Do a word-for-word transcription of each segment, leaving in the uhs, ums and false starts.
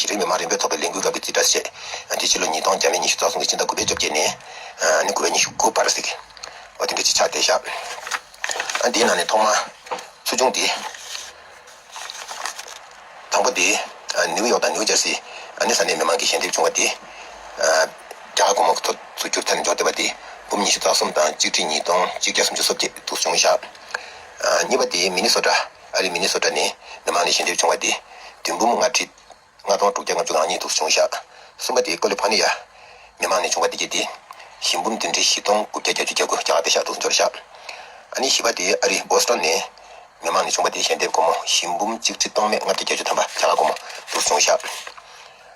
གཞི་རིམ་མི་མང་རིམ་པས་ཐོབ་པའི་ལས་འགུལ་སྐབས་ཀྱི་རྩིས་ཁྲ་བཤད། དེ་ཕྱི་ལོ་ཉིས་སྟོང་བརྒྱ་མེད་ཉི་ཤུ་རྩ་གསུམ་གྱི་ཕྱི་ཟླ་དགུ་པའི་བཅོ་བརྒྱད་ནས་ནི་དགུ་པའི་ཉི་ཤུ་དགུ་བར་ཟེར་གི། འོ་དེ་འདྲ་ཅིག་ཆགས་བསྡད་ཤག་འདིའི་ནང་ནས་ཐོག་མ་ཚོ་ཆུང་དེ། དང་པོ་དེ། ནིའུ་ཡོག་དང་ནིའུ་ཇར་སི་ཨ་ནི་ས་གནས་མི་མང་གིས་ཞལ་འདེབས་བྱུང་བ་དེ། རྒྱ་གར་སྒོར་མོ་ཐོ་བཙུགས་རྒྱུར་ཐད་ནས་འཇོག་བསྡད་པ་དེ་འབུམ་ཉི་ཤུ་རྩ་གསུམ་དང་ཆིག་ཁྲི་ཉིས་སྟོང་ཆིག་བརྒྱ་སུམ་ཅུ་སོ་བརྒྱད་དུ་བྱུང་ཤག་གཉིས་པ་དེ་མི་ནི་སོ་ཊ། ཨ་རི་མི་ནི་སོ་ཊ་ནས་མི་མང་ནས་ཞལ་འདེབས་བྱུང་བ་དེ་བདུན་འབུམ་ལྔ་ཁྲི་ལྔ་སྟོང་དྲུག་བརྒྱ་ལྔ་བཅུ་ང་གཉིས་དུ་བྱུང་ཤག་གསུམ་པ་དེ་ཀོ་ལི་ཕ་ནི་ཡ་མི་མང་ནས་བྱུང་བ་དེ་གྱད་དེ་བཞི་འབུམ་བདུན་ཁྲི་བཞི་སྟོང་དགུ་བརྒྱ་བརྒྱད་ཅུ་གྱ་དགུ་རྒྱ་གར་པེ་ཤག་དུ་འབྱོར་ཤག་ཨ་ནི་བཞི་པ་དེ་ཨ་རི་བོ་སི་ཊོན་ནས་མི་མང་ནས་བྱུང་བ་དེ་ཞལ་འདེབས་སྒོར་མོ་བཞི་འབུམ་གཅིག་ཁྲི་སྟོང་མེད་ལྔ་བརྒྱ་བརྒྱད་ཅུ་ཐམ་པ་རྒྱ་གར་སྒོར་མོ་དུ་བྱུང་ཤག་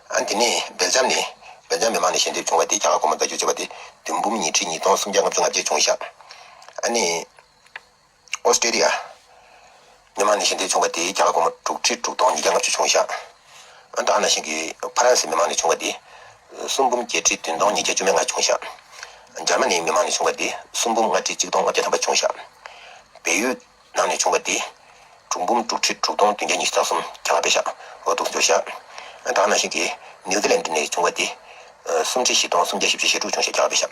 ཨ་ནི་དེ་ནས་སྦེལ་ཇམ་ནས་སྦེལ་ཇམ་མི་མང་ནས་ཞལ་འདེབས་བྱུང་བ་དེ་རྒྱ་གར་སྒོར་མོ་བརྡ་བསྒྱུར་བྱས་པ་དེ་བདུན་འབུམ་ཉི་ཁྲི་ཉིས་སྟོང་སུམ་བརྒྱ་ལྔ་བཅུ་ང་བརྒྱད་བྱུང་ཤག་ཨ་ནི། ཨོ་སི་ཀྲེ་ལི་ཡ། མི་མང་ནས་ཞལ་འདེབས་བྱུང་བ་དེ་རྒྱ་གར་སྒོར་མོ་དྲུག་ཁྲི་དྲུག་སྟོང་ཉིས་བརྒྱ་ལྔ་བཅུ་བྱུང་ཤག་ཨ་ད་ག་ནང་བཞིན་གྱི་ཕ་རན་སི་མི་མང་ནས་བྱུང་བ་དེ་གསུམ་འབུམ་བརྒྱད་ཁྲི་བདུན་སྟོང་ཉིས་བརྒྱ་བཅུ་མེད་ལྔ་བྱུང་ཤག་འཇར་མ་ནིའི་མི་མང་ནས་བྱུང་བ་དེ་གསུམ་འབུམ་ལྔ་ཁྲི་གཅིག་སྟོང་ལྔ་བརྒྱ་ཐམ་པ་བྱུང་ཤག་བལ་ཡུལ་ནང་ནས་བྱུང་བ་དེ་དྲུག་འབུམ་དྲུག་ཁྲི་དྲུག་སྟོང་བདུན་བརྒྱ་ཉི་ཤུ་རྩ་གསུམ་རྒྱ་གར་པེ་ཤག་འོ་འདུག་འབྱོར་ཤག་ཨ་ད་ག་ནང་བཞིན་གྱི་ནིའུ་ཛི་ལན་ནས་བྱུང་བ་དེ་གསུམ་ཁྲི་བཞི་སྟོང་སུམ་བརྒྱ་བཞི་བཅུ་ཞེ་དྲུག་བྱུང་ཤག་རྒྱ་གར་པེ་ཤག་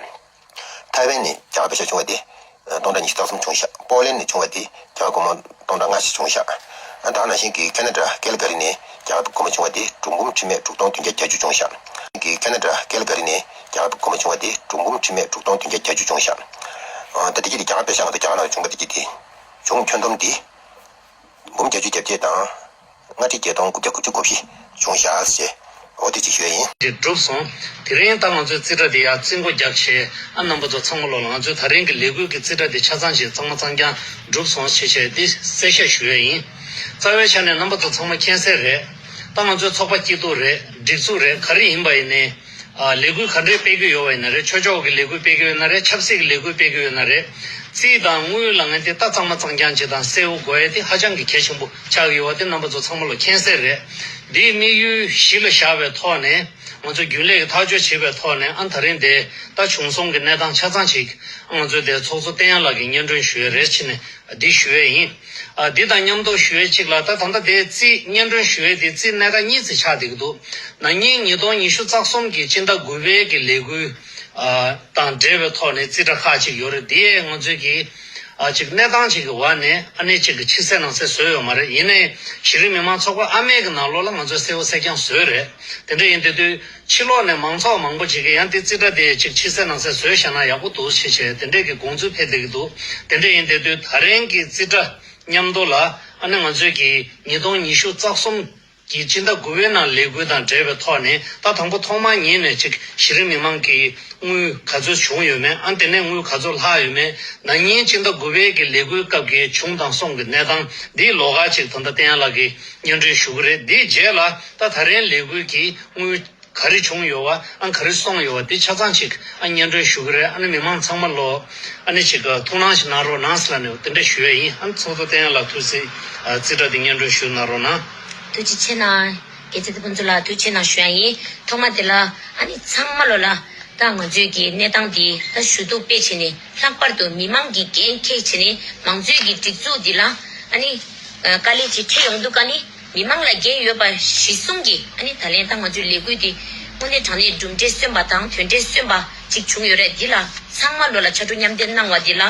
ཐའེ་ཝན་ནས་རྒྱ་གར་པེ་ཤག་བྱུང་བ་དེ་སྟོང་ཕྲག་ཉི་ཤུ་རྩ་གསུམ་བྱུང་ཤག་པོ་ལན་ནས་བྱུང་བ་དེ་རྒྱ་གར་སྒོར་མོ་སྟོང་ཕྲག་ལྔ་བཞི་བྱུང་ཤག་ཨ་ད་ག་ནང་བཞིན་གྱི་ཁེ་ན་ཌ་ཀལ་ག་རི་ནས་རྒྱ་གར་སྒོར་མོ་བྱུང་བ་དེ་དྲུག་འབུམ་ཁྲི་མེད་དྲུག་སྟོང་བདུན་བརྒྱ་བརྒྱད་ཅུ་བྱུང་ཤག་གི་ཁེ་ན་ཌ་ཀལ་ག་རི་ནས་རྒྱ་གར་སྒོར་མོ་བྱུང་བ་དེ་དྲུག་འབུམ་ཁྲི་མེད་དྲུག་སྟོང་བདུན་བརྒྱ་བརྒྱད་ཅུ་བྱུང་ཤག་ཨ་ད་དེ་གྱད་དེ་རྒྱ་གར་པེ་ཤག་ང་ཚོ་རྒྱ་གར་ནང་བྱུང་བ་དེ་གྱད་དེ་བྱུང་། ཁྱོན་བསྡོམས་དེ་འབུམ་བརྒྱད་ཅུ་གྱ་བརྒྱད་དང་ལྔ་ཁྲི་བརྒྱད་སྟོང་དགུ་བརྒྱ་དགུ་བཅུ་གོ་བཞི་བྱུང་ཤག་ཟེར། འོ་དེ་ཅིག་ཞུ་ཡ་ཡིན། དེ་གྲུབ་སོང་། དེ་རིང་ད་ང་ཚོའི་རྩིས་ཁྲ་དེ་ཡར་རྩིས་འགོ་རྒྱག་བྱས། ཨ་རྣམ་པ་ཚོ་ཚང་མ་ལོ་ལ་ང་ཚོའི་ད་རིང་གི་ལས་འགུལ་གྱི་རྩིས་ཁྲ་དེ་ཆ་ཚང་ཞིག་གཙང་མ་གཙང་རྐྱང་གྲུབ་སོང་ཞེས་བྱས་དེ་གསལ་བཤད་ཞུ་ཡ་ཡིན། རྩ་བའི་ཆ་ནས་རྣམ་པ་ཚོ་ཚང་མ་མཁྱེན་གསལ་རེད། ད་ང་ཚོའི་ཚོགས་པ་སྐྱིད་སྡུག་རེད། སྒྲིག་འཛུགས་རེད། ག་རེ་ཡིན་པ་ཡིན་ནའི། ཨ་ལས་འགུལ་ག་འདྲས་སྤེལ་གྱི་ཡོད་པ་ཡིན་ན་རེད། ཆོས་ཕྱོགས་ཀྱི་ལས་འགུལ་སྤེལ་གྱི་ཡོད་ན་རེད། ཆབ་སྲིད་ཀྱི་ལས་འགུལ་སྤེལ་གྱི་ཡོད་ན་རེད། རྩིས་དང་དངུལ་ལ་ངན་དེ་ད་གཙང་མ་གཙང་རྐྱང་ཅིག་དང་གསལ་བོ་དགོས་ཡ་དེ་ཧ་ཅང་གི་གལ་ཆེན་པོ་ཆགས་ཀྱི་ཡོད་པ་དེ་རྣམ་པ་ཚོ་ཚང་མ་ལོ་མཁྱེན་གསལ་རེད། འདིའི་དམིགས་ཡུལ་གཞི་ལ་བཞག་པའི་ཐོག་ནས་ང་ཚོ་རྒྱུན་ལས་ཀྱི་ཐག་གཅོད་བྱེད་པའི་ཐོག་ནས་ཨ་ད་རིང་དེ་ད་བྱུང་སོང་གི་གནས་སྟངས་ཆ་ཚང་ཅིག་ང་ཚོའི་དེ་ཚོགས་གཙོ་བསྟན་ཡར་ལགས་ཀྱིས་སྙན་སྒྲོན་ཞུ་ཡ་རེད་ཕྱིན་ནས། འདི་ཞུ་ཡས་ཡིན། ཨ་འདི་དང་མཉམ་དུ་ཞུ་ཡས་གཅིག་ལ་ད་ད་ལྟ་དེ་རྩིས་སྙན་སྒྲོན་ཞུ་ཡས་དེ་རྩིས་གནད་འགག་གཉིས་ཙམ་ཆགས་བསྡད་ཀྱི་འདུག་ན་ནིང་ཉིས་སྟོང་ཉི་ཤུ་རྩ་གསུམ་གྱི་སྤྱི་ཟླ་དགུ་པའི་གི་ལས་འགུལ་ཨ་དང་འབྲེལ་བའི་ཐོག་ནས་རྩིས་ཁྲ་ཁག་ཅིག་ཡོད་རེད། དེ་ང་ཚོས་ཀྱི་ཨ་ཅིག་གནས་སྟངས་ཅིག་གི་འོག་ནས་ཨ་ནེ་ཅིག་གི་ཕྱི་གསལ་ནང་གསལ་བཟོས་ཡོད་མ་རེད། ཡིན་ནའི་གཞི་རིམ་མི་མང་ཚོགས་པ་ཨ་མེ་གི་ནང་ལོགས་ལ་ང་ཚོས་གསལ་བོ་གསལ་རྐྱང་བཟོས་རེད། དེ་འདྲ་ཡིན་དུས་དུས། ཕྱི་ལོགས་ནས་མང་ཚོགས་མང་པོ་ཅིག་གིས་ཡང་དེ་རྩིས་ཁྲ་དེ་ཅིག་ཕྱི་གསལ་ནང་གསལ་བཟོས་བཞག་ན་ཡག་པོ་འདུག་ཞེས་བྱས་དེ་འདྲས་ཀྱི་དགོངས་ཚུལ་ཕེབས་བསྡད་ཀྱི་འདུག་དེ་འདྲས་ཡིན་དེ་དུས་ད་རིང་གི་རྩིས་ཁྲ་མཉམ་དུ་ལ་ཨ་ནི་ང་ཚོས་ཀྱི་ཉིས་སྟོང་ཉི་ཤུ་རྩ་གསུམ་གྱི་སྤྱི་ཟླ་དགུ་པའི་ནང་ལས་འགུལ་དང་འབྲེལ་བའི་ཐོག་ནས་ད་དང་པོ་ཐོག་མར་ཉིད་ནས་ཅིག་གཞི་རིམ་མི་མང་གི་དངུལ་ག་ཚོད་བྱུང་ཡོད་མེད། ཨ་དེ་ནས་དངུལ་ག་ཚོད་ལྷག་ཡོད་མེད། ན་ནིང་སྤྱི་ཟླ་དགུ་པའི་གི་ལས་འགུལ་སྐབས་ཀྱི་བྱུང་དང་སོང་གི་གནས་སྟངས་འདིའི་ལོགས་ཀ་ཅིག་ད་ལྟ་བསྟན་ཡར་ལགས་ཀྱིས་སྙན་སྒྲོན་ཞུ་གི་རེད། འདིའི་རྗེས་ལ་ད་ད་རིང་ལས་འགུལ་གྱི་དངུལ་ག་རེ་བྱུང་ཡོད་པ། ཨ་ག་རེ་སོང་ཡོད་པ་དེ་ཆ་ཚང་ཅིག་ཨ་སྙན་སྒྲོན་ཞུ་གི་རེད། ཨ་ནི་མི་མང་ཚང་མ་ལོ་ཨ་ནི་ཅིག་ཐུགས་སྣང་ཞིག་གནང་རོགས་གནང་ཟེར་ལབ་ནས་དེ་འདྲ་ཞུ་ཡས་ཡིན། ཨ་ནི་ཚོགས་གཙོ་བསྟན་ཡར་ལགས་ཐུགས་སྲས་རྩིས་ཁྲ་དེ་སྙན་སྒྲོན་ཞུ་གནང་རོགས་གནང་། ཐུགས་རྗེ་ཆེ་གནང་། རྒྱལ་སྲས་ཐུབ་དཔོན་ཚོ་ལ་ཐུགས་རྗེ་གནང་ཞུ་ཡ་ཡིན། ཐོག་མ་དེ་ལ་ཨ་ནི་ཚང་མ་ལོ་ལ་ད་ང་ཚོའི་གི་གནས་སྟངས་འདི་ད་ཞུ་གཏུག་དཔེ་བྱས་ནས་ལྷག་པར་དུ་མི་མང་གི་འགན་འཁྱེར་བྱས་ནས་མང་གཙོའི་གི་སྒྲིག་འཛུགས་འདི་ལ་ཨ་ནི་དཀའ་ལས་ཅིག་འཕྲད་ཡོང་འདུག་ཨ་ནི། མི་མང་ལ་འགན་ཡོད་པ་གཞི་བཟུང་གིས་ཨ་ནི་ད་ལན་ད་ང་ཚོའི་ལས་འགུལ་འདི་དངོས་གནས་དྲང་གནས་གྲུབ་འབྲས་སོན་པ་དང་དོན་འབྲས་སོན་པ་ཅིག་བྱུང་ཡོད་རེད། འདི་ལ་ཚང་མ་ལོ་ལ་ཕྱར་གྲུ་མཉམ་འདེགས་གནང་བ་འདི་ལ་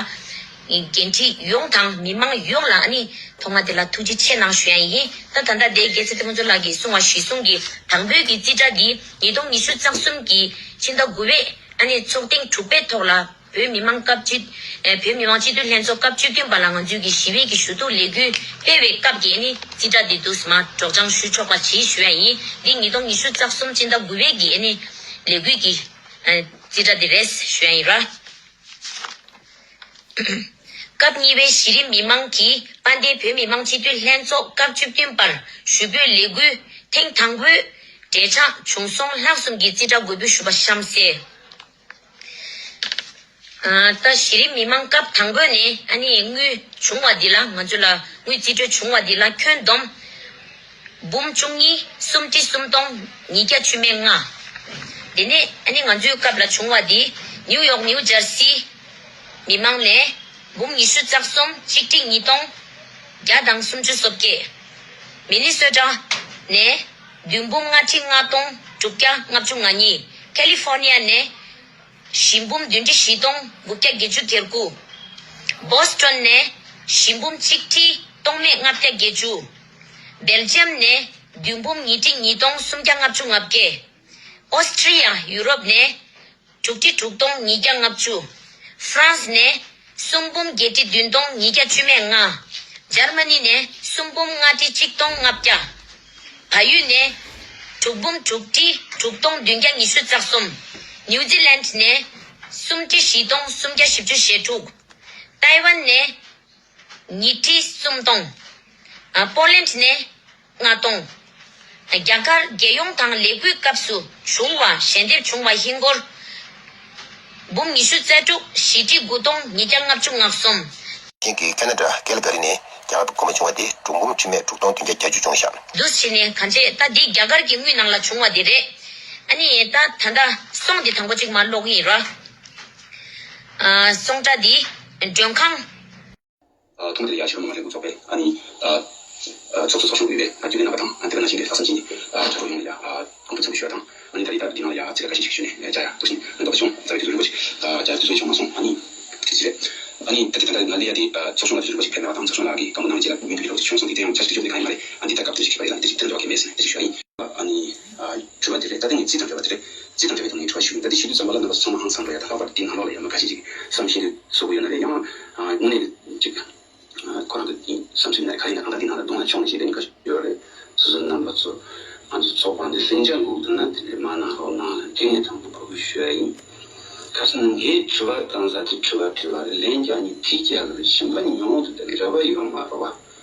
འགན་འཁྲི་ཡོངས་དང་མི་མང་ཡོངས་ལ་ཨ་ནི་ཐོག་མ་དེ་ལ་ཐུགས་རྗེ་ཆེ་གནང་ཞུ་ཡ་ཡིན། ད་ད་ལྟ་དེ་རྒྱལ་སྲས་ཐུབ་དཔོན་ཚོ་ལགས་ཀྱིས་གསུངས་པ་གཞི་བཟུང་གིས་དང་པོའི་གི་རྩིས་ཁྲ་འདི་ཉིས་སྟོང་ཉི་ཤུ་རྩ་གསུམ་གི་ཕྱི་ཟླ་དགུ་པའི་ཨ་ནི་ཚོགས་ཐེངས་དྲུག་པའི་ཐོག་ལ། བོད་མི་མང་སྐབས་བཅུ། ཨེ་བོད་མི་མང་སྤྱི་འཐུས་ལྷན་ཚོགས་སྐབས་བཅུ་བདུན་པ་ལ་ང་ཚོའི་གི་ཞི་བའི་གི་ཞུ་གཏུག་ལས་འགུལ་སྤེལ་བའི་སྐབས་ཀྱི་ཨ་ནི་རྩིས་ཁྲ་འདི་འདུག་སེ་མར་སྒྲོག་སྦྱང་ཞུ་ཆོག་པ་ཅིག་ཞུ་ཡ་ཡིན། འདི་ཉིས་སྟོང་ཉི་ཤུ་རྩ་གསུམ་སྤྱི་ཟླ་དགུ་པའི་གི་ཨ་ནི་ལས་འགུལ་གྱི་ཨེ་རྩིས་ཁྲ་འདི་རེད་ཞུ་ཡ་ཡིན་ར། སྐབས་གཉིས་པའི་གཞི་རིམ་མི་མང་གིས་དཔལ་ལྡན་བོད་མི་མང་སྤྱི་འཐུས་ལྷན་ཚོགས་སྐབས་བཅུ་བདུན་པར་ཞུ་འབོད་ལས་འགུལ་ཐེངས་དང་པོའི་འབྲེལ་ཆགས་བྱུང་སོང་ལྷག་གསུམ་གྱི་རྩིས་ཁྲ་འགོད་འབུལ་ཞུས་པ་གཤམ་གསལ། ཨ་ད་གཞི་རིམ་མི་མང་སྐབས་དང་པོ་ནས་ཨ་ནི་དངུལ་བྱུང་བ་འདི་ལ་ང་ཚོ་ལ་དངུལ་རྩིས་སྤྲོད་བྱུང་བ་འདི་ལ་ཁྱོན་བསྡོམས་འབུམ་བཅུ་གཉིས་སུམ་ཁྲི་སུམ་སྟོང་ཉིས་བརྒྱ་བཅུ་མེད་ལྔ། དེ་ནས་ཨ་ནི་ང་ཚོའི་སྐབས་ལ་བྱུང་བ་འདི་ནིའུ་ཡོག་ནིའུ་ཇར་སི་མི་མང་ནས་འབུམ་ཉི་ཤུ་རྩ་གསུམ་གཅིག་ཁྲི་ཉིས་སྟོང་བརྒྱ་དང་སུམ་ཅུ་སོ་བརྒྱད། མི་ནི་སོ་ཊ་ནས་ བདུན་འབུམ་ལྔ་ཁྲི་ལྔ་སྟོང་དྲུག་བརྒྱ་ལྔ་བཅུ་ང་གཉིས། ཁ་ལི་ཧྥོར་ནི་ཡ་ནས་བཞི་འབུམ་བདུན་ཁྲི་བཞི་སྟོང་དགུ་བརྒྱ་བརྒྱད་ཅུ་གྱ་དགུ། བོ་སི་ཊོན་ནས་བཞི་འབུམ་གཅིག་ཁྲི་སྟོང་མེད་ལྔ་བརྒྱ་བརྒྱད་ཅུ། སྦེལ་ཇམ་ནས་བདུན་འབུམ་ཉིས་ཁྲི་ཉིས་སྟོང་སུམ་བརྒྱ་ལྔ་བཅུ་ང་བརྒྱད། ཨོ་སི་ཀྲི་ཡ་ཡུ་རོབ་ནས་དྲུག་ཁྲི་དྲུག་སྟོང་ཉིས་བརྒྱ་ལྔ་བཅུ། ཧྥ་རན་སི་ནས་གསུམ་འབུམ་བརྒྱད་ཁྲི་བདུན་སྟོང་ཉིས་བརྒྱ་བཅུ་མེད་ལྔ། འཇར་མ་ནི་ནས་གསུམ་འབུམ་ལྔ་ཁྲི་གཅིག་སྟོང་ལྔ་བརྒྱ། བལ་ཡུལ་ནས་དྲུག་འབུམ་དྲུག་ཁྲི་དྲུག་སྟོང་བདུན་བརྒྱ་ཉི་ཤུ་རྩ་གསུམ། ནིའུ་ཛི་ལན་ནས་གསུམ་ཁྲི་བཞི་སྟོང་སུམ་བརྒྱ་བཞི་བཅུ་ཞེ་དྲུག། ཏའེ་ཝན་ནས་ཉིས་ཁྲི་གསུམ་སྟོང་། ཨ། པོ་ལན་ནས་ལྔ་སྟོང་། རྒྱ་གར་རྒྱལ་ཡོངས་དང་ལས་འགུལ་སྐབས་སུ་བྱུང་བ། ཞལ་འདེབས་བྱུང་བ་ཧིན་སྒོར་འབུམ་ཉི་ཤུ་རྩ་དྲུག་བཞི་ཁྲི་དགུ་སྟོང་ཉིས་བརྒྱ་ལྔ་བཅུ་ང་གསུམ། དེང་གི་ཁེ་ན་ཌ་ཀལ་ག་རི་ནས་རྒྱ་གར་གོང་མ་བྱུང་བ་དེ་དྲུག་འབུམ་ཁྲི་མེད་དྲུག་སྟོང་བདུན་བརྒྱ་བརྒྱད་ཅུ་བྱུང་ཤག། འདུག་བྱས་ནས་གང་བྱས་ད་འདི་རྒྱ་གར་གྱི་དངུལ་ནང་ལ་བྱུང་བ་དེ་རེད། ཨ་ནི་ད་ད་ལྟ་སོང་དེ་དང་པོ་གཅིག་མར་ཀློག་གི་ཡིན་ར། ཨ། སོང་ཁྲ་འདི་མགྲོན་ཁང་། ཨ། ཐོག་མ་དེ་ལ་ཡ་ཕྱི་རོལ་མི་མང་ལས་འགུལ་ཚོགས་པའི་ཨ་ནི་ཨ་ཨ་ཚོགས་གཙོ་ཚོགས་གཞོན་དབུས་པའི་ཨ་རྒྱུན་ལས་རྣམ་པ་དང་། ཨ། དེ་ག་ནང་བཞིན་གྱི་ལྷག་བསམ་ཅན་གྱི་ཨ་དྲ་གྲོགས་ཡོངས་ལ་ཡ་ཨ་གོང་བུ་འཚམས་འདྲི་ཞུ་བ་དང་། ཨ་ནི་ད་རེས་ད་འདི་ནང་ལ་ཡ་ཚིག་ལ་ཁ་ཤས་ཤིག་ཞུས་ནས་ཨ་བཅར་ཡ་འདུག་ཟིན། ཨ། འདོགས་པ་བྱུང་། རྩ་བའི་དུས་ཚོད་ཞིག་ཡོང་མ་སོང་། ཨ་ནི་དེ་ཅི་རེད། ཨ་ནི་ད་དེ་ད་ལྟ་ང་སླེབས་ཡ་དེ་ཨ་ཚོགས་གཞོན་ལ་དུས་ཚོད་ཞིག་ཕེབས་མེད་པ་དང་། ཚོགས་གཞོན་ལགས་ཀྱིས་སྐར་མ་ནང་གཅིག་ལ་མི་འདུག་པའི་རོགས་ཞིག་བྱུང་སོང་། དེ་དེ་ཡང་བཅར་ཞིག་ཞུ་རྒྱུ་དེ་གང་ཡིན་མ་རེད། ཨ་འདི་ད་སྐབས་དེ་ཞིག་ཕེབས་པ་ཡིན་ན་དེ་ཞིག་དེ་འདྲ་བ་གལ་མེད་ཟིན། དེ་ཞིག་ཞུ་ཡ་ཡིན། ཨ་ནི་ཨ་དྲི་བ་དེ་རེད། ད་ལྟ་ངས་རྩིས་དང་འབྲེལ་བ་དེ་རེད། རྩིས་དང་འབྲེལ་བའི་ཐོག་ནས་དྲི་བ་ཞུ་ཡིན། ད་དེ་ཞུ་དུས་ཙམ་པ་ལ་རྣམ་པ་ཚོ་ཚང་མ་ཧང་སངས་འགྲོ་ཡ་དང་། ལྷག་པར་དུ་དེའི་ནང་ལོགས་ལ་ཡང་མི་ཁ་ཤས་ཅིག་བསམ་ཤེས་འདོད་བཟོ་གི་ཡོད་ན་རེད། ཡང་ཨ་དངོས་གནས་ཅིག་ཨ་ཁོ་རང་གི་བསམ་ཚུལ་ཡིན་ན་རེད། ག་རེ་ཡིན་ན་གང་ལྟར་དེའི་ནང་ལ་གདོང་ལ་མཆོང་ནས་བཤད་དེ་ནི་ཁ་ཤས་ཡོད་རེད། སོ་སོ་རྣམ་པ་ཚོ་ང་ཚོ་ཚོགས་པ་འདི་ལྷིང་འཇགས་འགོག་ཐུབ་ན། དེ་ལས་མ་གནང་རོགས་གནང་ལ་དེ་ནས་དང་པོ་འབོད་སྐུལ་ཞུ་ཡ་ཡིན། ཁ་སང་ངས་དྲི་བ་བཏང་ས་དེ་དྲི་བ་དྲི་བ་རེད། ལན་རྒྱག་མཁན་དེ་རྒྱག་གི་རེད། གཞན་པ་ཉུང་དུ་དང་འབྲེལ་བ་ཡོད་མ་རེད་བ།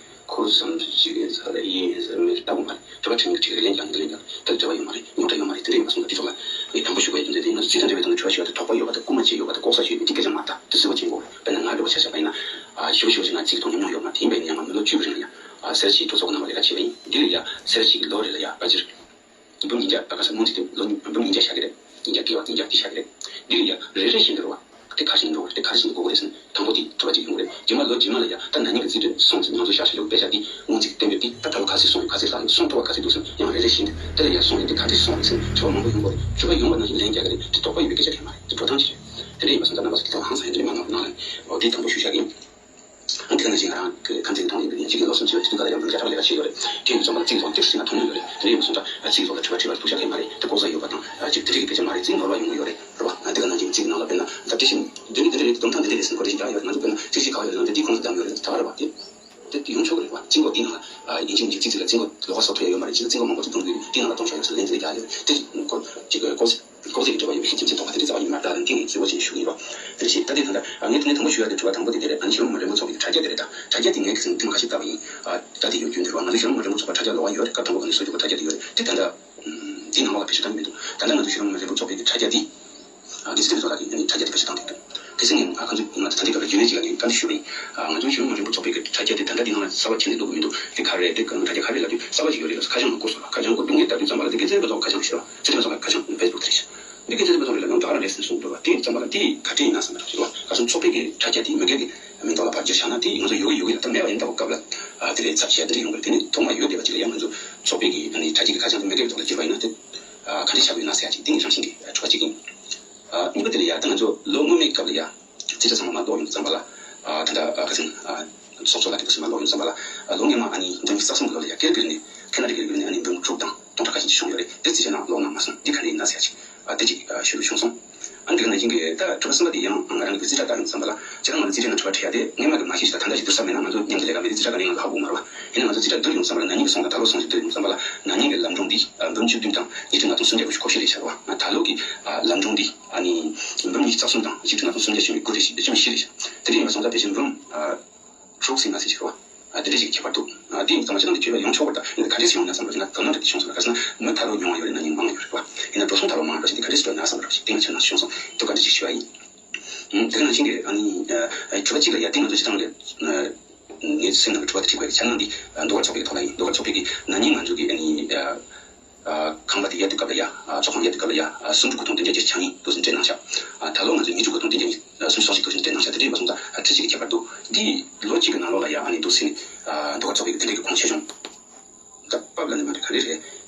ཁོ་བསམ་ཚུལ་གཅིག་ཡིན་ས་རེད། ཡིན་ཡིན་ས་མི་ལྟ་བུ་མ་རེད། དྲི་བ་དྲི་མཁན་གཅིག་རེད། ལན་རྒྱག་མཁན་དེ་ལན་རྒྱག་དེ་འབྲེལ་བ་ཡོད་མ་རེད། ཉོག་དྲ་ཡོད་མ་རེད། དེ་འདྲ་ཡིན་པ་སོང་ཙང་དེ་ཚོ་ལ་ངས་དང་པོ་ཞུ་དགོས་ཡ་དེ་འདྲ་དེ་ཡིན་ན། རྩིས་དང་འབྲེལ་བའི་ཐོག་ནས་དྲི་བ་ཞུ་བ་དེ་དོགས་པ་ཡོད་པ་དང་དཀོར་མ་བྱས་ཡོད་པ་དང་ལྐོག་ཟ་བྱས་ཡོད་པ་དེ་སྐད་ཆ་མ་རེད། ད་དེ་གསལ་པོ་བྱེད་དགོས་རེད། དཔེར་ན་ང་འདྲ་བོ་ཆ་བཞག་པ་ཡིན་ན། ཨ་ཞེ་པོ་ཞེ་པོ་ཞིག་ང་རྩིས་ཀྱི་ཐོག་ཉམས་མྱོང་ཡོད་མ་རེད། དེ་ཡིན་པའི་ཉམས་མྱོང་མི་ལོ་བཅུ་གི་རིང་ལ་ཡ་ཨ་སེར་བྱེས་གྲོས་ཚོགས་ནང་ལ་ལས་ཀ་བྱས་པ་ཡིན། འདི་ལ་ཡ་སེར་བྱེས་ཀྱི་ལོ་རེ་ལ་ཡ་ཕལ་ཆེར་འབུམ་ཉིས་བརྒྱ། ད་ག་ས་སྔོན་ཚེ་དེ་ལོ་འབུམ་ཉིས་བརྒྱ་བཞག་གི་རེད། ཉིས་བརྒྱ་བརྒལ་བ་ཉིས་བརྒྱ་དེ་བཞག་གི་རེད། འདི་ལ་ཡ་རེ་རེ་བཞིན་དུ་རེད་བ། དེ་ག་རེ་བྱས་ནས་འགྲོ་དགོས་རེད། དེ་ག་རེ་བྱས་ནས་འགོག་དགོས་རེད་ཟེར་ནས་དང་པོ་དེ་དྲི་བ་གཅིག་ཡོང་གི་རེད། རྗེས་མ་ལོ་རྗེས་མ་ལ་ཡ་ད་ན་ནིང་གི་རྩིས་སྤྲོད་སོང་ཟེར། ང་ཚོ་ཞག་ཞིག་ལ་དཔེ་ཆ་དེ་སྔོན་ཚེ་གཏན་འབེབས་དེ་ད་ད་ལོ་ག་ཚོད་སོང་ཡོད། ག་ཚོད་ལྷག་ཡོད། སོང་ཐུབ་པ་ག་ཚོད་འདུག་ཟེར་ནས་ཡང་རེ་རེ་བཞིན་དུ། དེ་ལ་ཡ་སོང་ཡོད། དེ་ག་འདྲས་སོང་ཡོད་ཟེར་ནས་དྲི་བ་མང་པོ་ཡོང་གི་རེད། དྲི་བ་ཡོང་བ་ནང་བཞིན་ལན་རྒྱག་གི་རེད། དེ་དོགས་པ་ཡོད་པའི་སྐད་ཆ་གང་ཡང་མ་རེད། དེ་འགྲོ་སྟངས་ཅིག་རེད། དེ་འདྲ་ཡིན་པ་སོང་ཙང་རྣམ་པ་ཚོ་དེ་ཚོ་ཧང་སང་ཡོད། དེ་འདྲ་མ་གནང་ལ། འོ་དེ་དང་པོ་ཞུ་བཞག་གི་ཡིན། ཨ་ནི་དེ་ག་ནང་བཞིན་ང་རང་གི་ཁ་འཛིན་གཏོང་ཡིན་པའི་ཡིན་གཅིག་གི་ལོ་གསུམ་ཕྱིན་པའི་དུས་སྐབས་ལ་ཡང་འབུམ་བརྒྱ་ཕྲག་ལས་ཀ་བྱས་ཡོད་རེད། དེ་ཡིན་དུས་ཙམ་པ་ལ་རྩིས་ཀྱི་ཐོག་དེ་ཟིན་ན་མཐོང་མྱོང་ཡོད་རེད། དེ་འདྲ་ཡིན་པ་སོང་ཙང་རྩིས་ཀྱི་ཐོག་ལ་དྲི་བ་དྲི་བ་ཐུག་ཤག་གི་མ་རེད། དེ་ལྐོག་ཟ་ཡོད་པ་དང་ཅིག་དེ་འདྲ་གི་སྐད་ཆ་མ་རེད། རྩིས་ནོར་བ་ཡོང་གི་ཡོད་རེད། རེད་བ། ཨ་དེ་ག་ནང་བཞིན་རྩིས་ཀྱི་ནང་ལ་དཔེར་ན་ད་དེ་བཞིན་འདི་འདྲ་འདི་འདྲ་རེད། སྡོམ་ཐང་འདི་འདྲ་རེད་ཟེར་ཁོ་དེ་བཞིན་རྒྱག་ཡོད་རེད། ང་ཚོ་དཔེར་ན་རྩིས་གཞི་ག་པར་ཡོད་རེད་ཟེར་ན་དེ་དེའི་ཁོངས་སུ་བདམས་ཡོད་རེད། ད་ག་རེད་བ། དེ་དེ་ཡོང་ཆོག་གི་རེད་བ། རྩིས་འགོ་འདི་ནང་ལ་ཨ་ཡིན་གཅིག་མིན་གཅིག་རྩིས་ཀྱི་ལ་རྩིས་འགོ་ལོགས་ཀ་བཟོ་ཐུབ་ཡ་ཡོད་མ་རེད། ཅིག་རྩིས་འགོ་མང་པོ་ཅིག་བསྡོམས་དུས་དེའི་ནང་ལ་བསྡོམས་ཆོག་ཡོད་ཟེར་ལན་འདི་རྒྱག་ཡོད་རེད། དེ་ཁོ་ཅིག་ལྐོག་ཟ། ལྐོག་ཟ་གི་འབྲེལ་བ་ཡོད་པའི་ཤུགས་རྐྱེན་ཅན་དོགས་པ་དེ་འདྲ་རྩ་བ་ཉིད་མ་རེད། ད་རང་སྟེང་ནས་གཙོ་བོ་བྱས་ནས་ཞུ་གི་ཡིན་རོགས། དེ་རེད་ཤེས། ད་དེ་ད་ལྟ་ཨ་ངས་དེ་ནས་དང་པོ་ཞུ་ཡ་དེ་དྲི་བ་དང་པོ་དེ་དེ་རེད། ཨ་ནི་ཞི་ལུ་མི་མང་འབྲེལ་མཐུད་ཚོགས་པའི་དྲ་རྒྱ་དེ་རེད། ད་དྲ་རྒྱ་དེ་ངས་ཁ་སང་ཐེངས་མ་ཁ་ཤས་བལྟས་པ་ཡིན། ཨ་ད་དེ་ཡོད་རྒྱུ་འདུག་རོགས། ང་ཚོ་ཞི་ལུ་མི་མང་འབྲེལ་མཐུད་ཚོགས་པ་དྲ་རྒྱ་ལོགས་ཀ་ཡོད་རེད། སྐབས་དང་པོ་ག་ནས་བཟོ་རྒྱུ་གི་དྲ་རྒྱ་དེ་ཡོད་རེད། དེ་ད་ལྟ་ཨམ་དེའི་ནང་ལོགས་ལ་བེད་སྤྱོད་བཏང་གི་མི་འདུག་ད་ལྟ་ང་ཚོ་ཞི་ལུ་མི་མང་འབྲེལ་མཐུད་ཚོགས་པའི་དྲ་རྒྱ་དེ་ཨ་དེ་སྲིད་དེ་ཚོ་ལ་གི་ཨ་ནི་དྲ་རྒྱ་དེ་བེད་སྤྱོད་བཏང་གི་འདུག་དེ་སྲིད་ངས་ང་ཁ་སང་ང་ཚོ་ད་ལྟའི་སྐབས་ལ་རྒྱུན་ལས་ཅིག་ལ་ངས་བཀའ་འདྲི་ཞུས་པ་ཡིན། ཨ་ང་ཚོ་ཞི་ལུ་མི་མང་འབྲེལ་མཐུད་ཚོགས་པའི་གི་དྲ་རྒྱ་དེ་ད་ལྟ་དེའི་ནང་ལ་གསར་པ་ཁྱེར་ནས་འདུག་གི་མི་འདུག་དེ་ག་རེ་རེད། དེ་དྲ་རྒྱ་ག་རེ་ལབ་དུས་གསར་པ་ཅིག་ཡོད་རེད་ལབ་སོང་། ཁ་བྱང་ནང་བཀོད་སོང་ལ། ཁ་བྱང་ཁོ་རྡུང་རྒྱག་བཏང་དུས་ཙམ་པ་ལ་དེ་དགེ་མཚན་དཔེ་ཚོགས་ཁ་བྱང་ཞིག་རེད་བ། ཚེ་རིང་ཚོགས་ཁ་བྱང་ཕེ་སི་བུག་དེ་རེད་ཤག་འདི་དགེ་མཚན་དཔེ་ཚོགས་རེད་ལབ་ཡོང་ད་ག་རང་རེད་ཟེར་གསུངས་འདུག་བ། དེ་ཡིན་ཙམ་པ་ལ་དེ་ག་འདྲས་ཡིན་ན་བསམ་པ་རེད་བ། ཁ་སང་ཚོགས་པའི་གི་དྲ་རྒྱ་དེ་མི་སྒེར་གི་མིང་ཐོག་ལ་ཕར་བསྒྱུར་བཞག་ན་དེ་ང་ཚོ་ཡོད་གི་ཡོད་གི་ལ་ད་མེད་པ་ཡིན་ད་གོ་སྐབས་ལ་ཨ་དེ་ལས་ཚབ་བྱས་དེ་འདྲས་ཡོང་གི་རེད། དེ་ནི་ཐོག་མ་ཡོད་བསྡད་པ་ཅིག་ལ་ཡང་ང་ཚོ་ཚོགས་པའི་གི་ཨ་ནི་དྲ་རྒྱའི་གི་ཁ་བྱང་དེ་མི་སྒེར་གི་ཐོག་ལ་བསྒྱུར་བ་ཡིན་ན་དེ་ཨ་ག་འདྲས་ཆགས་ཀྱི་ཡོད་ན་ཟེར་ཡ་ཅིག་དེ་ངས་བསམ་བཞིན་གི་ཨ་དྲི་བ་ཅིག་ཡིན། ཨ་གཉིས་པ་དེ་ལ་ཡ་ད་ང་ཚོ་ལོ་སྔོན་མའི་སྐབས་ལ་ཡ། རྩིས་ཁྲ་ཚང་མ་མར་ཀློག་ཡོང་དུས་ཙམ་པ་ལ། ཨ་ད་ལྟ་ཨ་ཁ་སང་ཨ་ཚོགས་གཙོ་ལགས་ཀྱིས་ཁ་སང་མར་ཀློག་ཡོང་དུས་ཙམ་པ་ལ། ཨ་ལོ་སྔོན་མ་ཨ་ནི་འབུམ་རྩ་གསུམ་གྱི་ལོ་ལ་ཡ་ཀལ་གི་རི་ནས་ཁེ་ན་ཌ་གི་རི་ནས་ཨ་ནི་འབུམ་དྲུག་དང་སྟོང་ཕྲག་ཁ་ཤས་ཤིག་བྱུང་ཡོད་རེད། དེ་རྩིས་ཁྲའི་ནང་ཀློག་གནང་མ་སོང་། འདི་ག་འདྲ་ཡིན་ན་ཟེར་ཡ་ཅིག་ཨ་དེ་ཅིག་ཨ་ཞུ་རྒྱུ་བྱུང་སོང་། ཨ་ནི་དེ་ག་ནང་བཞིན་གྱི་ད་གྲུབ་པ་གསུམ་པ་དེ་ཡང་ང་རང་གི་རྩིས་ཁྲ་ལྟ་ཡོང་དུས་ཙམ་པ་ལ་སྤྱིར་བཏང་ང་ཚོ་རྩིས་ཁྲའི་ནང་དྲི་བ་འཁྲིད་ཡ་དེ་སྔོན་མ་གི་མ་ཤེས་ཤིག་ད་ད་ལྟ་ཞིག་བསྡུར་ས་མེད་ན་ང་ཚོ་མཉམ་དུ་ལས་ཀ་མེད་དུས་རྩིས་ཁྲ་ག་ནས་ཡོང་ལ་ཧ་གོ་མ་རེད་བ། ཡིན་ན་ང་ཚོ་རྩིས་ཁྲ་བསྡུར་ཡོང་དུས་ཙམ་པ་ལ་ན་ནིང་གི་སོང་དང་ད་ལོ་སོང་ཞིག་བསྡུར་ཡོང་དུས་ཙམ་པ་ལ་ན་ནིང་གི་ལམ་སྒྲོན་འདི་ཨ་འབུམ་བཅུ་བདུན་དང་ཉིས་ཁྲི་ལྔ་སྟོང་སུམ་བརྒྱ་དགུ་བཅུ་གོ་བཞི་རེད་ཤག་བ། ད་ལོ་གི་ཨ་ལམ་སྒྲོན་འདི་ཨ་ནི་འབུམ་ཉི་ཤུ་རྩ་གསུམ་དང་ཉིས་ཁྲི་ལྔ་སྟོང་སུམ་བརྒྱ་བྱུང་བའི་དགུ་རེ་བཞི་བཅུ་བཞི་རེད་ཤག་དེ་འདྲ་ཡིན་པ་སོང་ཙང་དེ་བཞིན་འབུམ་ཨ་དྲུག་ཟིན་མ་ཟིན་ཞིག་རེད་བ། ཨ་དེ་འདྲ་ཞིག་གི་ཁྱད་པར་འདུག་ཨ་དེ་ཡིན་ཙང་ང་ཅི་ནང་དུ་བྱས་པ་ཡོང་ཆོག་པར་ད་ཡིན་ག་འདྲས་སུ་ཡོང་ན་བསམ་པ་ཞིག་ན་དོ་སྣང་འདྲ་དེ་བྱུང་སོང་། ག་ཟེར་ན་མི་ད་ལོ་ཉུང་བ་ཡོད་རེད། ན་ནིང་མང་བ་ཡོད་རེད་བ། ཡིན་ན་འགྲོ་སོང་ད་ལོ་མང་བ་ཞིག་དེ་ག་འདྲས་སུ་འགྲོ་ན་བསམ་པ་ཞིག་དེ་ང་ཅི་ནང་བྱུང་སོང་། དེ་ག་འདྲས་ཞིག་ཞུ་བ་ཡིན། ཨ་དེ་ག་ནང་བཞིན་གྱི་ཨ་ནི་ཨ་དྲི་བ་གཅིག་ལ་ཡ་དེ་ང་ཚོ་སྤྱིར་བཏང་གི་ངའི་སེམས་ནང་གི་དྲི་བ་དེ་དྲི་དགོས་ཡ་འཆར་སྣང་འདི་ཟློས་གར་ཚོགས་པའི་ཐོག་ལ་ཡིན། ཟློས་གར་ཚོགས་པའི་གི་ན་ནིང་ང་ཚོ་གི་ཨ་ནི་ཨ་ཨ་ཁང་པ་དེ་གཡར་དུས་སྐབས་ལ་ཡ། ཨ་ཚོགས་ཁང་གཡར་དུས་སྐབས་ལ་ཡ། ཨ་སུམ་ཅུ་དགུ་སྟོང་བདུན་བརྒྱ་བརྒྱད་ཅུ་གྱ་གཉིས་འདུག་ཟིན་སྤྲད་གནང་ཤག་ཨ་ད་ལོ་ང་ཚོས་ཉི་ཤུ་དགུ་སྟོང་བདུན་བརྒྱ་ཨ་སུམ་ཅུ་སོ་གཅིག་འདུག་ཟིན་སྤྲད་གནང་ཤག་དེ་འདྲ་ཡིན་པ་སོང་ཙང་ཨ་ཁྲི་གཅིག་གི་ཁྱད་པར་འདུག་འདི་ལོ་གཅིག་གི་ནང་ལོགས་ལ་ཡ་ཨ་ནི་འདུག་ཟིན་ནས་ཨ་ཟློས་གར་ཚོགས་པའི་གི་དེ་འདྲ་གི་གོང་ཆེ་ཆུང་། ད་བབ་ལ་ནི་མ་རེད། ག་རེ་རེད།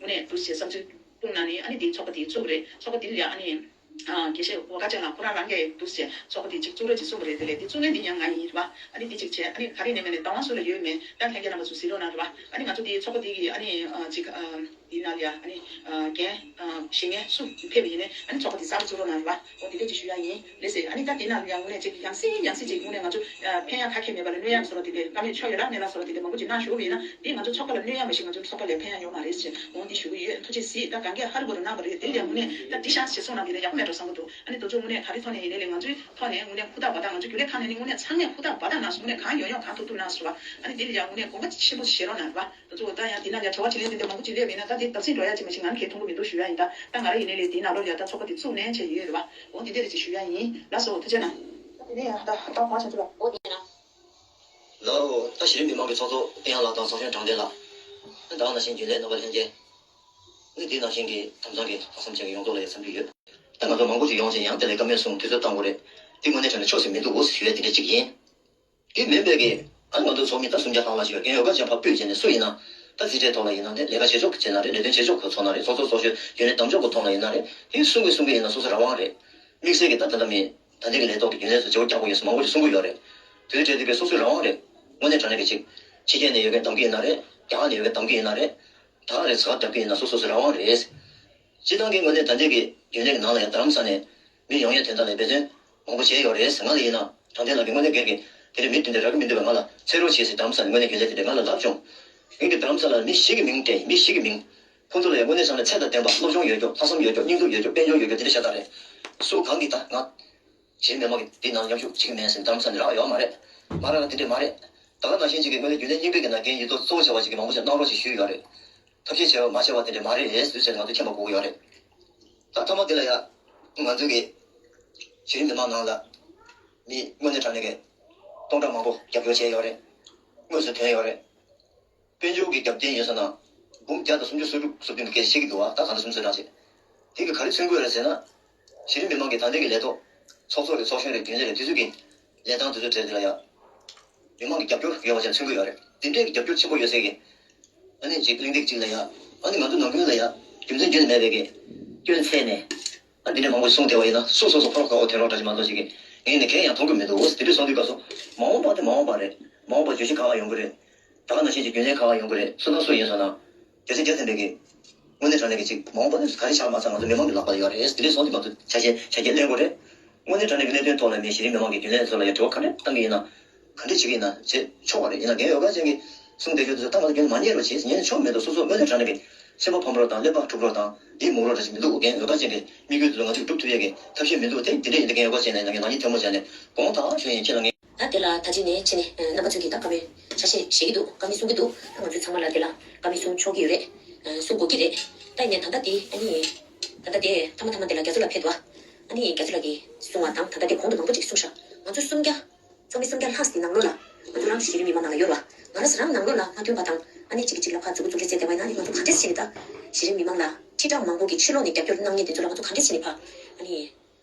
དངོས་གནས་འདུག་སེ་བསམ་ཚུལ་སྤུངས་གནང་ནས། ཨ་ནི་དེའི་ཚོགས་པ་དེ་བཙུགས་པ་རེད། ཚོགས་པ་དེ་ལ་ཡང་ཨ་ནི་ཨ་དགེ་བཤེས་འོ་དཀར་ཅན་ལགས་ཁོ་རང་རང་གིས་འདུག་སེ་ཚོགས་པ་དེ་ཅིག་བཙུགས་རོགས་ཅིག་གསུངས་པ་རེད། དེ་ལས་དེ་བཙུགས་མཁན་དེ་ཡང་ང་ཡིན་རེད་པ། ཨ་ནི་དེ་ཅིག་བྱས། ཨ་ནི་ག་རེ་ནས་མེད་ནས་བདག་དབང་སུ་ལ་ཡོད་མེད་ད་ལྷན་རྒྱས་རྣམ་པ་ཚོ་གཟིགས་རོགས་གནང་རེད་པ། ཨ་ནི་ང་ཚོ་དེའི་ཚོགས་པ་དེ་གི་ཨ་ནི་ཨ་ཅིག་ཨ། དེའི་ནང་ལ་ཡ་ཨ་ནི་ཨ་རྒན་ཨ་བཞེངས་མཁན་སུ་ཕེབས་པ་ཡིན་ནའི་ཨ་ནི་ཚོགས་པ་དེ་གསར་པ་བཙུགས་རོགས་གནང་རེད་པ། འོ་དེ་འདྲས་ཅིག་ཞུ་ཡ་ཡིན་ལགས་སེ། ཨ་ནི་ད་དེ་ནང་ལ་ཡ་དངོས་གནས་ཅིག་ཡང་སེ་ཡང་སེ་ཅིག་དངོས་གནས་ང་ཚོ་ཨ་ཕན་ཡག་ག་གེ་མེད་པ་ལ་གནོད་ཡག་བཟོ་འདྲ་དེ་འདྲས་བཀའ་མོལ་ཆོག་ཡོད་ལ་མེད་ལ་བཟོ་འདྲ་དེ་འདྲས་མང་པོ་ཅིག་གནང་བཞུགས་པ་ཡིན་ན་དེ་ང་ཚོ་ཚོགས་པ་ལ་གནོད་ཡག་མ་གཞི་ང་ཚོ་ཚོགས་པ་ལ་ཕན་ཡག་ཡོད་མ་རེད་ཟེར། འོ་འདི་ཞུ་གི་ཡོད། ཐུགས་རྗེ་གཟིགས། ད་གང་གས་ཧ་རི་བོ་རུ་གནང་བ་རེད། དེ་ལ་ཡ་དངོས་གནས་ད་འདི་ཤང་ཞེས་སོང་ན་དེ་ལ་ཡག་པོ་མེད་འགྲོ་བསམ་གི་འདུག། ཨ་ནི་དེ་ཚོ་དངོས་གནས་ག་རེ་ཐོག་ནས་ཡིན་ནའི་ལས་ང་ཚོའི་ཐོག་ནས་དངོས་གནས་ཧུར་ཐག་འབད་ཐག་ང་ཚོ་རྒྱུན་ལས་ཁང་ནས་ནི་དངོས་གནས་ཚང་མས་ཧུར་ཐག་འབད་ཐག་གནང་སོང་། དངོས་གནས་གང་ཡོང་ཡོང་གང་ཐུབ་ཐུབ་གནང་སོང་བ། ཨ་ནི་དེ་ལ་ཡ་དངོས་གནས་དགོངས་པ་ཆེན་པོ་བཞེས་རོགས་གནང་རེད་པ། ད་ཚོ་ད་ཡང་དེ་ན་ཡང་དྲི་བ་དྲིས་ལན་དེ་འདྲ་མང་པོ་ཅིག་སླེབས་ཡིན་ན་ད་དེ་བརྟག་ཕྱིན་འགྲོ་ཡ་ཅིག་མ་གཞི་ང་ནི་གའི་མཐོང་གི་མི་འདུག་ཞུ་ཡ་ཡིན། ད་ད་ང་རང་ཡིན་ནའི་ལས་དེའི་ནང་ལོགས་ལ་ཡ་ད་ཚོགས་པ་དེ་བཙུགས་ནས་བྱས་ཡོད་རེད་པ། འོ་དེ་འདྲས་རེད་ཅེས་ཞུ་ཡ་ཡིན་ལགས་སོ། ཐུགས་རྗེ་གནང་། ད་དེ་ནས་ཡང་ད་ད་ཕར་ཕྱིན་ཚུལ་ལ། འོ་དེ་ན། ལའོ། ད་གཞི་རིམ་མི་མང་གི་ཚོགས་གཙོ་དབྱངས་ལགས་དང་ཚོགས་གཞོན་དྲང་བདེན་ལགས། ད་ག་ནང་བཞིན་རྒྱུན་ལས་རྣམ་པ་ལྷན་རྒྱས། ནི་དེ་ནང་བཞིན་གྱི་དམ་གཙང་གི་ལྷག་བསམ་ཅན་གྱི་ཡོངས་རྫོགས་ལ་ཡ་འཚམས་འདྲི་ཡོད། ད་ང་ཚོ་མང་པོ་ཞིག་ཡོང་ཞིང་ཡང་དེ་ལས་བཀའ་མོལ་གསུང་དུས་ཚོད་བཏང་དགོས་རེད། དེ་དངོས་གནས་དྲང་གནས་ཆོག་ཟེར་མི་འདུག་གོ་ཞུ་ཡ་དེ་འདྲ་གཅིག་ཡིན། དེ་མིན་པའི་གི་ཨ་ནི་ང་ཚོ་ཚོགས་མི་ད་སུམ་བརྒྱ་ལྷག་ལ་ཞིག་ཡོད། རྒན་ཡོལ་ག་ཅན་ཕར་སྤོས་བྱས་ནས་སུ་ཡིན་ན་ད་འཛིན་གྲྭའི་ཐོག་ལ་ཡིན་ན་རེད། ལས་ཀ་བྱེད་ཕྱོགས་བྱས་ན་རེད། ལས་དོན་བྱེད་ཕྱོགས་ཀྱི་ཚོགས་ན་རེད། ཚོགས་གཙོ་ཚོགས་གཞོན་རྒྱུན་ལས་དམ་ཕྱོགས་ཀྱི་ཐོག་ལ་ཡིན་ན་རེད། དེ་གསུང་གི་གསུང་གི་ཡིན་ན་སོ་སོ་རང་དབང་རེད། དམིགས་བསལ་གྱི་ད་ད་ལྟ་མི་ད་ལྟའི་གི་ལས་ཐོག་གི་རྒྱུན་ལས་ཚོ་བྱེད་པོ་རྒྱག་པོ་ཡོད་ཟེར་མང་པོ་ཞིག་གསུང་གི་ཡོད་རེད། དེ་འདྲ་བྱས་དུས་སྐབས་སོ་སོའི་རང་དབང་རེད། དངོས་གནས་དྲང་གནས་ཀྱི་ཅིག་ཕྱི་རྒྱལ་ནས་ཡོད་མཁན་གདམ་གི་ཡིན་ན་རེད། རྒྱ་གར་ནས་ཡོད་མཁན་གདམ་གི་ཡིན་ན་རེད། ད་རེས་ག་བརྡབ་ཀྱི་ཡིན་ན་སོ་སོ་སོའི་རང་དབང་རེད། སྤྱིར་བཏང་གི་ངོས་ནས་ད་ལྟའི་གི་རྒྱུན་ལས་ཀྱི་ནང་ལ་ཡང་རྡ་རམ་ས་ནས་མི་ཡོང་ཡས་དོན་དག་ལ་འབད་བརྩོན་མང་པོ་བྱས་ཡོད་རེད། ང་ལ་ཡིན་ན་དྲང་བདེན་ལགས་ཀྱིས་དངོས་གནས་སྒེར་གྱི་དེ་རིང་མི་དེ་འདྲ་རག་གི་མི་འདུག་པས། ང་ལ་འཚོལ་རོགས་བྱེད་ཟེར་རྡ་རམ་ས་ནས་དངོས་གནས་རྒྱུན་ལས་དེ་འདྲས་ང་ལ་ལབ་བྱུང་། ངས་ཀྱི་རྡ་རམ་ས་ལ་མི་བཞི་གི་མིང་སྤྲད། མི་བཞི་གི་མིང་། ཁོང་ཚོ་ལ་ཡང་དངོས་གནས་བྱས་ན་ཚད་དང་ལྡན་པ་སློབ་སྦྱོང་ཡོད་རྒྱུ། ལྷག་བསམ་ཡོད་རྒྱུ། སྙིང་སྟོབས་ཡོད་རྒྱུ། དཔལ་འབྱོར་ཡོད་རྒྱུ། དེ་འདྲ་ཤ་སྟག་རེད། སུ་གང་གིས་ད་ང་གཞན་མི་མང་གི་འདི་ནང་མཉམ་ཞུགས་བྱེད་ཀྱི་མེད་ཟེར་རྡ་རམ་ས་ནས་རག་ཡོད་མ་རེད། མ་རག་ན་དེ་འདྲས་མ་རེད། ད་ག་ནང་བཞིན་ཅིག་གི་དངོས་གནས་རྒྱུན་ལས་རྙིང་པའི་གི་ནང་རྒན་ཡོད་དོ་གཙོ་བོ་བྱ་བ་ཅིག་གི་མང་པོ་ཞིག་གནང་རོགས་ཞེས་ཞུས་ཡོད་རེད། ཐབས་ཤེས་བྱས་པ་མ་བྱས་པ་དེ་འདྲས་མ་རེད་ཟེར་ནས་ང་ཚོས་མཁྱེན་པ་དགོས་ཀྱི་ཡོད་རེད། ད་མཐའ་མ་དེ་ལ་ཡ། ང་ཚོའི་གི་གཞི་རིམ་མི་མང་ནང་ལ་མི་དངོས་གནས་དྲང་གནས་ཀྱི་སྟོང་ཕྲག་མང་པོ་རྒྱབ་སྐྱོར་བྱས་ཡོད་རེད། དངོས་སུ་ཐོན་ཡོད་རེད། དཔལ་འབྱོར་གྱི་རྒྱབ་རྟེན་ཡོད་ས་ན་འབུམ་བརྒྱ་དང་སུམ་ཅུ་སོ་དྲུག་སོ་བདུན་དུ་སྐད་ཆ་བཤད་ཀྱི་འདུག་བ། ད་ག་འདྲ་སུམ་ཅུ་སོ་གྲངས་བྱས། དེ་གི་ག་རེ་མཚོན་གྱི་ཡོད་རེད་ཟེར་ན། གཞི་རིམ་མི་མང་གི་ད་ལྟའི་གི་ལས་ཐོག་ཚོགས་གཙོ་རེད། ཚོགས་གཞོན་རེད། རྒྱུན་ལས་རེད། དེ་ཚོ་གི་ལས་སྟངས་དེ་ཚོ་གྲས་དེ་ལ་ཡ། མི་མང་གི་རྒྱབ་སྐྱོར་ཡོད་པ་ཅིག་མཚོན་གྱི་ཡོད་རེད། དེ་འདྲའི་གི་རྒྱབ་སྐྱོར་ཆེན་པོ་ཡོད་སའི་གི། ཨ་ནི་ཅིག་གླེང་སྟེགས་ཅིག་ལ་ཡ། ཨ་ནི་ང་ཚོ་ནང་ཁུལ་ལ་ཡ། རྒྱུ་མཚན་རྒྱུན་ནས་མེད་པའི་གི། སྐྱོན་འཚོལ་ནས། ཨ་འདི་འདྲ་མང་པོ་གསུངས་བསྡད་པ་ཡིན་ན་སོ་སོ་སོ་ཕོ་རོག་ཁ་འོ་དེ་རོགས་འདྲ་ཅིག་མ་གཏོགས་ཅིག་གི། ངས་ནི་གང་ཡང་མཐོང་གི་མི་འདུག། དེ་འདྲ་སོང་དུས་སྐབས་སུ། མ་འོངས་པ་དེ་མ་འོངས་པ་རེད། མ་འོངས་པ་བརྗོད་གཞི་ག་བ་ཡོང་གི་རེད། རྡ་རམ་ས་ནང་བཞིན་གྱི་རྒྱུན་ལས་ག་བ་ཡོང་གི་རེད། སུ་དང་སུ་ཡིན་སོང་ན། རྒྱལ་སྲས་རྒྱལ་ཚན་པའི་གི། དངོས་གནས་དྲང་གནས་ཀྱི་ཅིག་མ་འོངས་པ་ནི་ག་རེ་ཆགས་མ་ཚང་ང་ཚོ་མི་མང་གི་ལག་པ་ལ་ཡོད་རེད། དེ་འདྲ་སོང་དུས་མ་གཏོགས་ཆ་ཤས་ཆ་རྐྱེན་ལེན་དགོས་རེད། དངོས་གནས་དྲང་གནས་ཀྱི་གནད་དོན་ཐོག་ལ་མི་གཞི་རིམ་མི་མང་གི་རྒྱུན་ལས་ཚོ་ལ་ཡང་དྲི་བ་ག་རེ་བཏང་གི་ཡིན་ན། ག་འདྲ་བྱེད་ཀྱི་ཡིན་ན་བྱེད་ཆོག་པ་རེད། ཡིན་ན་རྒན་ཡོལ་ག་ཅན་གྱིས་གསུངས་བསྡད་རྒྱུ་དེ་ཚོ་ད་ང་ཚོ་རྒྱུན་མ་ཉན་རོགས་བྱེད་ཟེར་ཉན་ཆོག་མི་འདུག། སོ་སོ་དངོས་གནས་དྲང་གནས་ཀྱི་སེམས་པ་ཕམ་རོགས་དང་ཀླད་པ་འཁྲུག་རོགས་དང་འདི་མུག་རོགས་འདྲ་ཞིག་མི་འདུག། རྒན་ཡོལ་ག་ཅན་གྱི་དམིགས་ཡུལ་དེ་ཚོ་ང་ཚོས་སྒྲུབ་ཐུབ་ཡས་ཀྱི་ཐབས་ཤེས་མི་འདུག། དེ་འདི་འདྲ་ཡིན་དུས་རྒན་ཡོལ་ག་ཅན་ནས་ནང་གི་ནག་ཉེས་ཐལ་མོ་སྦྱར་ནས་དགོངས་དག་ཞུ་ཡིན། ཁྱེད་ལ་ངས། ད་དེ་ལ་ད་ཅི་ནས་ཕྱི་ནས་རྣམ་པ་ཚོས་ཀྱིས་ད་བཀའ་མོལ་ཆ་ཤས་བཞེས་ཀྱི་འདུག། བཀའ་མོལ་གསུང་གི་འདུག། ད་ང་ཚོས་ཚང་མ་ལ་དེ་ལ་བཀའ་མོལ་གསུང་ཆོག་གི་ཡོད་རེད། གསུང་དགོས་ཀྱི་རེད། ད་ཡིན་ནའི་ད་ལྟ་དེ་ཨ་ནི། ད་ལྟ་དེ་མཐའ་མ་མཐའ་མ་དེ་ལ་རྒྱ་མཚོ་ལགས་ཕེབས་འདུག། ཨ་ནི་རྒྱ་མཚོ་ལགས་ཀྱིས་གསུང་བ་དང་ད་ལྟ་དེ་གོང་དུ་མང་པོ་ཅིག་གསུངས་ཤག། ང་ཚོ་སུམ་བརྒྱ། ཚོགས་མི་སུམ་བརྒྱ་ལྷག་ཙམ་ནང་ལོགས་ལ་ང་ཚོ་རང་གཞི་རིམ་མི་མང་ནང་ལ་ཡོད་རེད་བ། ང་རང་ཚོ་རང་ནང་ལོགས་ལ་མ་མཐུན་པ་དང་ཨ་ནི་གཅིག་གིས་གཅིག་ལ་ཕར་མཛུབ་གུ་མཛུབ་རེས་བྱས་བསྡད་པ་ཡིན་ན་ཨ་ནི་ང་ཚོ་ག་འདྲས་བྱས་ནས་ད་གཞི་རིམ་མི་མང་ལ་ཁྲི་ཕྲག་མང་པོ་གིས་ཕྱི་ལོགས་ནས་རྒྱབ་སྐྱོར་གནང་མཁན་དེ་ཚོ་ལ་ང་ཚོ་ག་འདྲས་བྱས་ནས་ཕར་ཨ་ནི།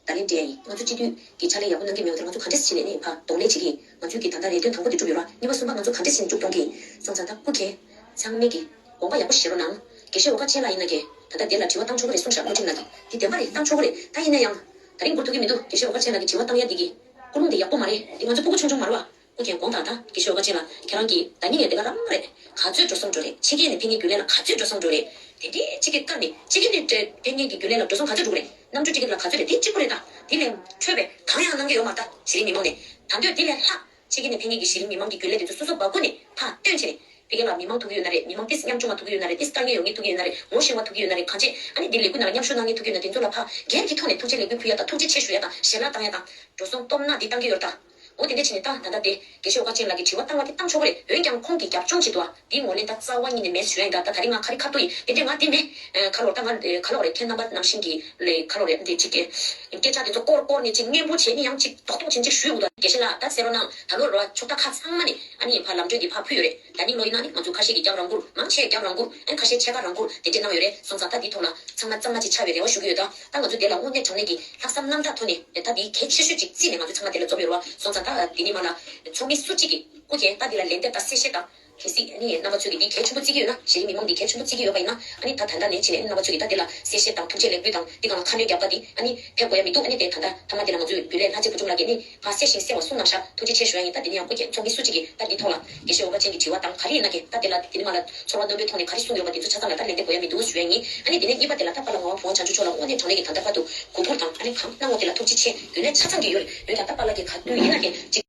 བརྡ་ལན་སྤྲད་ཡ་ཡིན། ང་ཚོ་སྤྱི་འཐུས་ཀྱི་ཕྱག་ལས་ཡག་པོ་གནང་གི་མེད་པ་དེ་ང་ཚོ་ག་འདྲས་བྱས་ནས་ནི་ཕར་གདོང་ལེན་བྱེད་ཀྱི་ཡིན། ང་ཚོའི་གི་ད་ལྟ་ལས་དོན་དང་པོ་དེ་གྲུབ་ཡོད་ར། གཉིས་པ་གསུམ་པ་ང་ཚོ་ག་འདྲས་བྱས་ནས་མཇུག་གཏོང་གི་ཡིན། སོང་ཙང་ད་སྐུ་མཁྱེན། ཚང་མས་ཀྱི་དགོངས་པ་ཡག་པོ་བཞེས་རོགས་གནང་། དགེ་བཤེས་འོ་དཀར་ཆེན་ལགས་ཀྱིས་ད་ལྟ་དེ་ལ་དྲི་བ་བཏང་ཆོག་གི་རེད་གསུངས་ཤག། བློ་གྲོས་ལགས་ཀྱིས་དེ་བདེན་པ་རེད། བཏང་ཆོག་གི་རེད། ད་ཡིན་ན་ཡང་། ད་རིང་འགོར་ཐུབ་ཀྱི་མི་འདུག། དགེ་བཤེས་འོ་དཀར་ཆེན་ལགས་ཀྱིས་དྲི་བ་བཏང་ཡ་འདི་གི། ཀུན་སློང་དེ་ཡག་པོ་མ་རེད། དེ་ང་ཚོ་ཕྲུ་གུ་ཆུང་ཆུང་མ་རེད་བ། སྐུ་མཁྱེན་དགོངས་དག། ད་དགེ་བཤེས་འོ་དཀར་ཆེན་ལགས་ཁྱེད་རང་གིས་ད་ནི་ངས་དེ་ག་རང་རེད། ག་ཚོད་འགྲོ་སོང་འགྲོ་རེད། ཕྱི་རྒྱལ་ནས་ཕེབས་མཁན་རྒྱུན་ལས་ལ་ག་ཚོད་འགྲོ་སོང་འགྲོ་རེད། དེ་འདྲའི་ཕྱི་རྒྱལ་བཀར་ནས་ཕྱི་རྒྱལ་ནས་ཕེབས་མཁན་གྱི་རྒྱུན་ལས་ལ་འགྲོ་སོང་ག་ཚོད་འགྲོ་གི་རེད། གནམ་གྲུ་ཊི་ཀེ་ཊི་ལ་ག་ཚོད་རེད། དེ་གཅིག་པུ་རེད་ད། དེ་ལས་འཕྲོས་པའི་གང་ཡང་གནང་གི་ཡོད་མ་རེད་ད། གཞི་རིམ་མི་མང་ནས། ད་འདོད་དེ་ལས་ལྷག་ཕྱི་རྒྱལ་ནས་ཕེབས་མཁན་གྱི་གཞི་རིམ་མི་མང་གི་རྒྱུན་ལས་དེ་ཚོ་སོ་སོ་འབབ་སྒོ་ནས་ཕར་བཏོན་བྱས་ནས། ཕ་གི་ལ་མི་མང་ཐུག་གི་ཡོད་ན་རེད། མི་མང་ཏིས་ཉམ་ཆུང་བ་ཐུག་གི་ཡོད་ན་རེད། ཏིས་དཀའ་ངལ་ཡོད་མཁན་ཐུག་གི་ཡོད་ན་རེད། ངོ་ཤེས་པ་ཐུག་གི་ཡོད་ན་རེད། གང་བྱས་ཨ་ནི་འདི་ལས་འགུལ་ནང་ལ་མཉམ་ཞུགས་གནང་མཁན་ཐུག་གི་ཡོད་ན་དེ་ཚོ་ལ་ཕ་སྒེར་གྱི་ཐོག་ནས་ཐུགས་རྗེ་ལེགས་འབུལ་ཕུལ་ཡ་དང་ཐུགས་རྗེ་ཆེ་ཞུ་ཡ་དང་ཞལ་ལག་བཏང་ཡ་དང་འགྲོ་སོང་སྟོབས་ན་འདི་བཏང་གི་ཡོད་རེད་ད། འོ་དེ་འདྲ་བྱས་ནས་ད་ད་ལྟ་དེ་དགེ་བཤེས་འོ་དཀར་ཆེན་ལགས་ཀྱིས་དྲི་བ་བཏང་བ་དེ་བཏང་ཆོག་གི་རེད། འོན་ཀྱང་ཁོང་གིས་རྒྱབ་ལྗོངས་བྱེད་དུ་བ་དེའི་ངོས་ལེན་ད་རྩ་བ་ཉིད་ནས་མེད་ཞུ་ཡ་ཡིན་ད། ད་ད་རིང་ང་ཁ་རི་ཁ་ཐུག་ཡིན་དེ་འདྲས་ང་དེ་མེད། ཁ་ལོ་རེད་ད་ང་ཁ་ལོ་རེད། ཁྱེད་རྣམ་པ་ནང་བཞིན་གྱི་ལས་ཁ་ལོ་རེད་འདི་གཅིག་གི་སྐད་ཆ་དེ་ཚོ་སྐོར་སྐོར་ནས་གཅིག་སྙན་པོ་བྱས་ནས་ཡང་གཅིག་རྡོག་རྡོག་ཅིག་གཅིག་ཞུས་འདུག་ད། དགེ་བཤེས་ལགས་ད་ཟེར་རོགས་གནང་། ད་ལོ་རོ་ཕྱོགས་མཐའ་ཁག་ཚང་མ་ནས་ཨ་ནི་ཕར་ལམ་གྲོན་འདི་ཕར་ཕུལ་ཡོད་རེད། ད་ནིང་ལོ་ཡིན་ན་ནི་ང་ཚོ་ཁ་ཤས་ཀྱིས་རྒྱག་རང་བཀུར་མང་ཆེ་རྒྱག་རང་བཀུར་ཨ་ནི་ཁ་ཤས་ཕྱེད་ཀ་རང་བཀུར་དེ་འདྲས་གནང་ཡོད་རེད། སོང་ཙང་ད་འདིའི་ཐོག་ལ་ཚང་མ་གཙང་མ་ཅིག་ཆགས་པའི་རེ་བ་ཞུ་གི་ཡོད་ད། ད་ང་ཚོ་དེ་ལ་དངོས་གནས་དྲང་གནས་ཀྱི་ལྷག་བསམ་རྣམ་དག་ཐོག་ནས་ད་འདི་གལ་ཆེ་ཤོས་ཅིག་བརྩིས་ནས་ང་ཚོ་ཚང་མ་དེ་ལ་འཛོམས་ཡོད་རེད་བ། སོང་ཙང་ད་འདི་ནས་མར་ལ་ཚོགས་མི་སུ་གཅིག་གིས་སྐུ་མཁྱེན་ད་འདི་ལ་ལན་འདེབས་དང་གསལ་བཤད་དང་། གལ་སྲིད་ཨ་ནི་རྣམ་པ་ཚོས་ཀྱིས་འདི་གལ་ཆེན་པོ་བརྩི་གི་ཡོད་ན། གཞི་རིམ་མི་མང་འདི་གལ་ཆེན་པོ་བརྩི་གི་ཡོད་པ་ཡིན་ན། ཨ་ནི་ད་ད་ལྟ་ནས་བྱས་ནས་རྣམ་པ་ཚོས་ཀྱིས་ད་འདི་ལ་གསལ་བཤད་དང་ཐུགས་རྗེ་ལེགས་འབུལ་དང་འདི་སྒང་ལ་ཁ་སྣོན་རྒྱབ་ཀ་འདི་ཨ་ནི་ཕེབས་དགོས་ཡ་མི་འདུག་ཨ་ནི་དེ་ད་ལྟ་མཐའ་མ་འདི་ལ་ང་ཚོས་འབུལ་ལས་ལྷ་རྗེ་བུ་ཆུང་ལགས་ཀྱིས་ཨ་ནི་ང་གསལ་ཞིང་གསལ་བ་གསུངས་གནང་ཤག་ཐུགས་རྗེ་ཆེ་ཞུ་ཡ་ཡིན། ད་འདི་ནས་ཡང་སྐུ་མཁྱེན་ཚོགས་མི་སུ་གཅིག་གིས་ད་འདི་ཐོག་ལ་དགེ་བཤེས་འོ་བ་ཅན་གྱི་དྲི་བ་དང་ག་རེ་ཡིན་ན་གི་ད་འདི་ལ་འདི་ནས་མ་ལ་ཚོར་བ་རྣོན་པོའི་ཐོག་ནས་ག་རེ་གསུང་གི་ཡོད་པ་འདི་ཚོ་ཆ་ཚང་ལ་ད་ལན་འདེབས་དགོས་ཡ་མི་འདུག་ཞུ་ཡ་ཡིན། ཨ་ནི་དེ་ནས་གཉིས་པ་དེ་ལ་ད་པཱ་ལགས་ངག་དབང་བུ་དབང་བྱང་ཆུབ་མཆོག་ལ་དངོས་གནས་དྲང་གནས་ཀྱི་ད་ལྟ་བར་དུ་གུས་བཀུར་དང་ཨ་ནི་གང་གནང་བ་དེ་ལ་ཐུགས་རྗེ་ཆེ་རྒྱུན་ལས་ཆ་ཚང་གི་ཡོད་རེད། འོན་ཀྱང་ད་པཱ་ལགས་ཀྱིས་ག་དུས་ཡིན་ན་གི་ཅིག